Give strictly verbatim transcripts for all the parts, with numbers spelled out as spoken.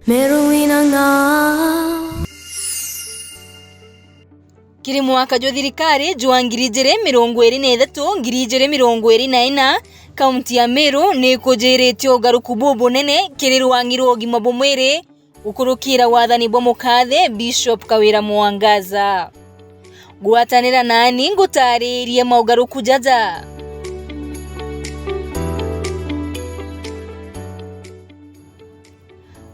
Meru wina ng'aa. Kiri mwaka jwa thirikari jwa ngiri ijiri mirongo iri na ithatu, ngiri ijiri mirongo iri na ina, kaunti ya Meru ni ikujiritie ugaruku bubunene kiri rwang'i rwa ugima bwa mwiri, gukurukira wathani bwa mukathe Bishop Kawira Mwangaza. Gwatanira nani ngutaririe maugaruku jaja.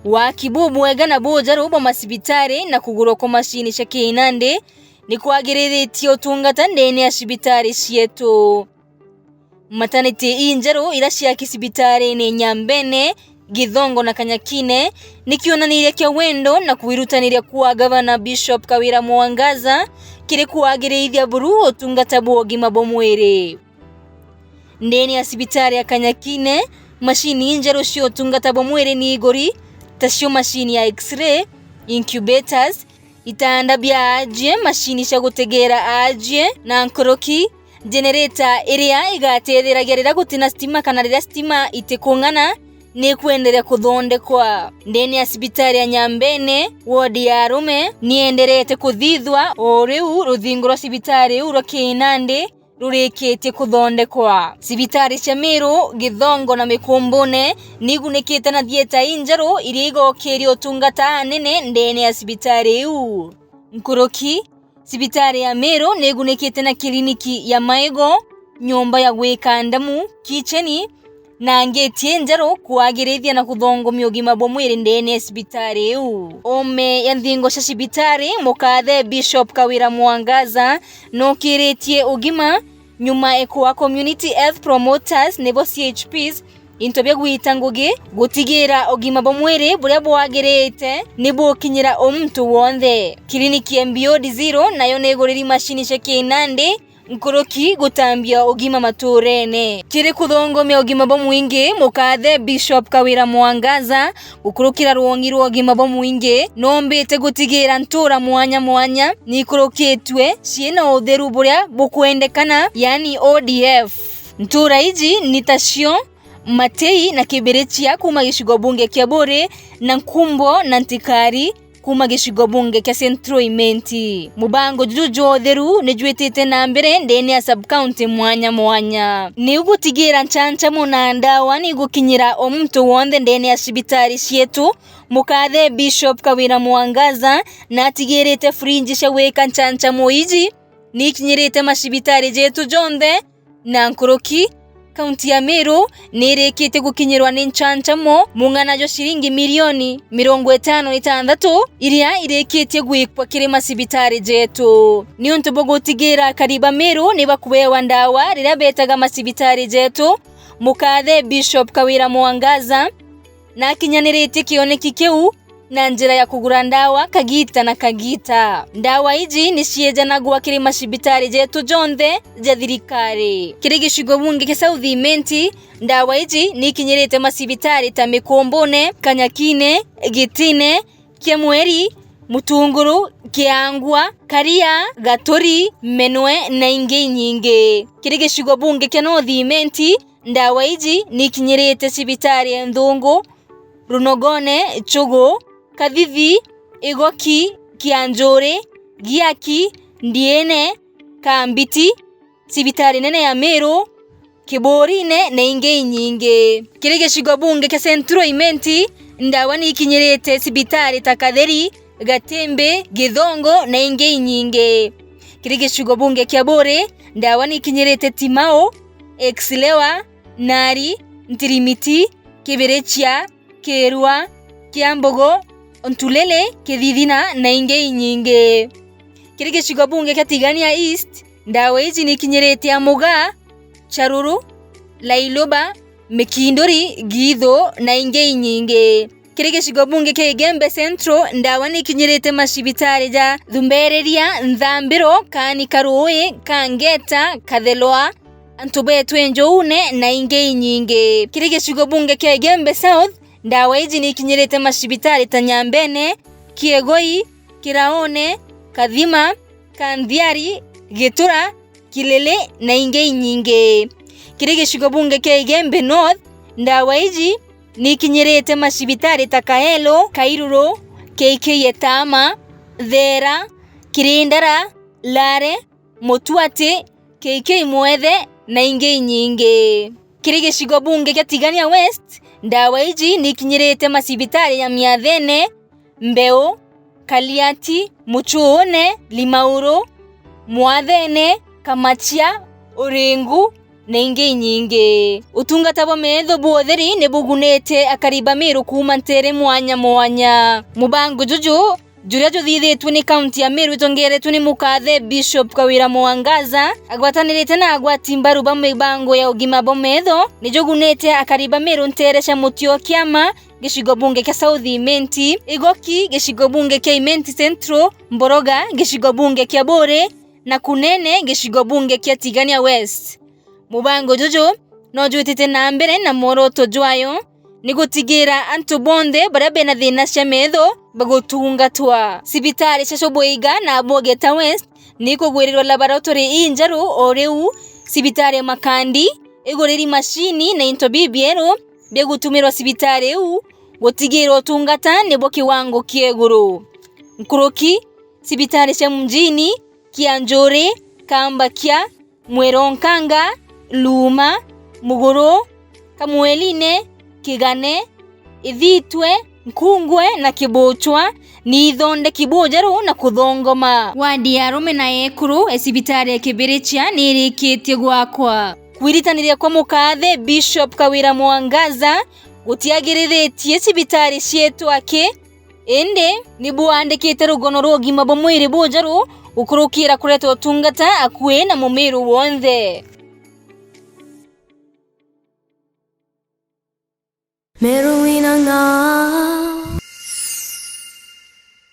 Waki bubwega na bujaru bwa macibitari na kugurwa kwa macini cia kinandi ni kwagiriritie utungata ndene ya cibitari cietu. Mataniti injeru ira ciaki cibitarine Nyambene, Githongo na Kanyakine ni kionaniria kia wendo na kwirutaniria kwa Gavana Bishop Kawira Mwangaza kiri kwagirithia buru utungata bwa ugima bwa mwiri. Ndene ya cibitari ya Kanyakine, macini injeru cia utungata bwa mwiri ni iguri, tacio macini ya X-ray, incubators, itanda bia aajie, macini cia gutegera aajie na nkuruki, generator iria igatetheragia riria gutina stima kana riria stima itikung'ana, ni ikwenderea kuthondekwa. Ndene ya cibitari ya Nyambene, wodi ya arume ni yenderete kuthithwa o riu ruthingo rwa cibitari iu rwa Kinandi rurikitie kuthondekwa. Cibitari cia Miru, Githongo na Mikumbune ni igunikite na thieta injeru iria igokiria utungata anene ndene ya cibitari iu. Nkuruki, cibitari ya Miru ni igunikite na kiriniki ya maigo, nyomba ya gwika ndamu, kicheni, na ngeti injeru kwagirithia na kuthongomia ugima bwa mwiri ndene ya cibitari iu. Ome ya nthingo cia cibitari, mukathe Bishop Kawira Mwangaza nokiritie ugima nyuma ekwa community health promoters, nibo C H Ps, into bia gwita ngugi gutigira ugima bwa mwiri buria bwagirite ni bukinyira o muntu wonthe. Kiriniki ya Beyond Zero nayo ni iguriri macini cia kinandi nkuruki gutambia ugima maturene. Kiri kuthongomia ugima bwa mwingi, mukathe Bishop Kawira Mwangaza, gukurukira rwongi rwa ugima bwa mwingi, nombite gutigira ntura mwanya mwanya ni ikurukitwe ciina utheru buria bukwendekana, yani O D F. Ntura iji ni tacio Matei na Kibirichia kuuma gicigo bunge kia Buri na Nkumbo na Ntikari kuuma gicigo bunge kia Central Imenti. Mubango juju jwa utheru ni jwitite na mbere ndene ya sub-county mwanya mwanya. Niu gutigira nchanchamo na ndawa ni gukinyira o muntu wonthe ndene ya cibitari cietu, mukathe Bishop Kawira Mwangaza natigirite frinji cia gwika nchanchamo iji ni ikinyirite macibitari jetu jonthe, na nkuruki, kaunti ya Meru ni irikitie gukinyirwa ni nchanchamo mung'ana jwa ciringi milioni mirongo itano na itantatu iria irikitie gwikwa kiri macibitari jetu. Niuntu bwa gutigira akari ba Meru ni bakuewa ndawa riria betaga macibitari jetu, mukathe Bishop Kawira Mwangaza nakinyaniritie kioneki kiu na njira ya kugura ndawa kagita na kagita. Ndawa iji ni ciejanagwa kiri macibitari jetu jonthe ja thirikari. Kiri gicigo bunge kia South Imenti, ndawa iji ni ikinyirite macibitari ta Mikumbune, Kanyakine, Gitine, Kiamweri, Mutunguru, Kiangwa, Karia, Gaturi, Menwe na ingi inyingi. Kiri gicigo bunge kia North Imenti, ndawa iji ni ikinyirite cibitari ya Nthungu, Runogone, Chugu, Kathithi, Igoki, Kianjuri, Giaki, Ndiene, Kambiti, cibitari nene ya Meru, Kiburine na ingi inyingi. Kiri gicigo bunge kia Central Imenti, ndawa ni ikinyirite cibitari ta Katheri, Gatimbi, Githongo na ingi inyingi. Kiri gicigo bunge kia Buri, ndawa ni ikinyirite Timau, Exilewa, Nari, Ntirimiti, Kibirichia, Kirua, Kiambogo, Ntulele, Kithithina na ingi inyingi. Kiri gicigo bunge kia Tigania East, ndawa iji ni ikinyirite Amuga, Charuru, Lailoba, Mikinduri, Githu na ingi inyingi. Kiri gicigo bunge kia Igembe Central, ndawa ni ikinyirite macibitari ja Thumberiria, Nthambiro, Kaani Karui, Kangeta, Kathelwa, antu betu Njoune na ingi inyingi. Kiri gicigo bunge kia Igembe South, ndawa iji ni ikinyirite macibitari ta Nyambene, Kiegoi, Kiraone, Kathima, Kanthiari, Gitura, Kilili na ingi inyingi. Kiri gicigo bunge kia Igembe North, ndawa iji Nikinyirite macibitari ta Kaelo, Kairuru, K K Etama, Thera, Kirindara, Lare, Mutuati, K K Mwethe na ingi inyingi. Kiri gicigo bunge kia Tigania West, ndawa iji nikinyirite macibitari ya Miathene, Mbeu, Kaliati, Muchuune, Limauru, Mwathene, Kamachia, Uringu na ingi inyingi. Utungata bwa metho bwa utheri ni bugunite akari ba Meru kuuma nteere mwanya mwanya. Mubango juju juria juthithitue ni kaunti ya Meru itongeretwe ni mukathe Bishop Kawira Mwangaza, agwatanirite na agwati mbaru ba mibango ya ugima bwa metho, ni jugunite akari ba Meru nteere cia Mutio Kiama, gicigo bunge kia South Imenti, Igoki, gicigo bunge kia Imenti Central, Mboroga, gicigo bunge kia Buuri, na Kunene, gicigo bunge kia Tigania West. Mubango juju no jwitite na mbere na mworoto jwayo ni gutigira antu bonthe baria bena thina cia metho bagutungatwa. Cibitari cia Shobweiga na Bogeta West ni ikugwirirwa laboratory injeru o riu. Cibitari ya Makandi iguriri macini na into bibieru bia gutumirwa cibitari iu gutigira utungata ni bwa kiwango kia iguru. Nkuruki, cibitari cia mjini, Kianjuri, Kambakia, Mweronkanga, Luuma, Muguru, Kamweline, Kigane, Ithitwe, Nkungwe na Kibuchwa ni ithondeki bujeru na kuthongoma. Wadi ya arume na ekuru e cibitari ya Kibirichia ni irikitie gwakwa. Kwiritaniria kwa mukathe Bishop Kawira Mwangaza gutiagiriritie cibitari cietu aki, indi ni bwandikite rugono rwa ugima bwa mwiri bujeru gukurukira kureta utungata akui na Mumiru wonthe. Meru wina ng'aa.